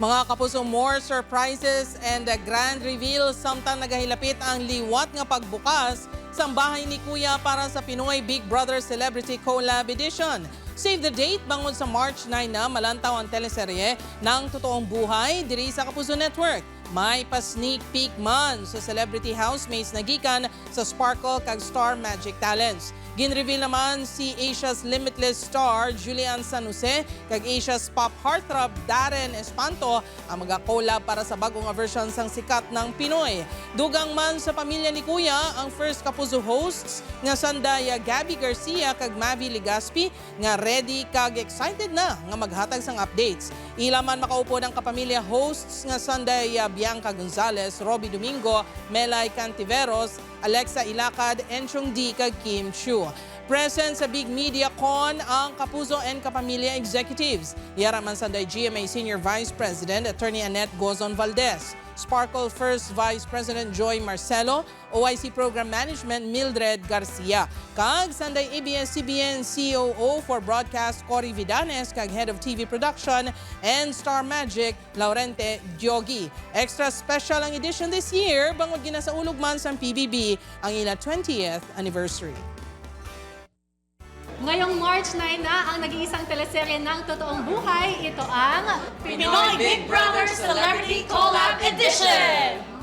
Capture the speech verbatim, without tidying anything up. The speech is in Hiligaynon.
Mga kapuso, more surprises and, uh, grand reveal samtang nagahilapit ang liwat nga pagbukas sang bahay ni Kuya para sa Pinoy Big Brother Celebrity Collab Edition. Save the date, bangod sa March nine na malantaw ang teleserye Nang Totoong Buhay diri sa Kapuso Network. May pa-sneak peek man sa celebrity housemates na gikan sa Sparkle kag Star Magic Talents. Ginreveal naman si Asia's Limitless star Julian San Jose kag Asia's pop heartthrob Darren Espanto ang maga-collab para sa bag-o nga version sang sikat nang Pinoy. Dugang man sa pamilya ni Kuya ang first Kapuso hosts nga sanday Gabby Garcia kag Mavi Legaspi nga ready kag excited na nga maghatag sang updates. Ila man makaupod ang kapamilya hosts nga sanday Bianca Gonzalez, Robbie Domingo, Melay Cantiveros, Alexa Ilacad, Enchong D kag Kim Chiu. Present sa Big Media Con ang Kapuso and Kapamilya executives. Yara man sanday G M A Senior Vice President Attorney Annette Gozon Valdez, Sparkle First Vice President Joy Marcelo, O I C Program Management Mildred Garcia, kag sanday A B S C B N C O O for Broadcast Cory Vidanes kag Head of T V Production and Star Magic Laurente Diogi. Extra special ang edition this year bangod ginasaulog man sang P B B ang ila twentieth anniversary. Ngayong March nine na ang nag-iisang teleserye Nang Totoong Buhay. Ito ang Pinoy Big Brother Celebrity Collab Edition!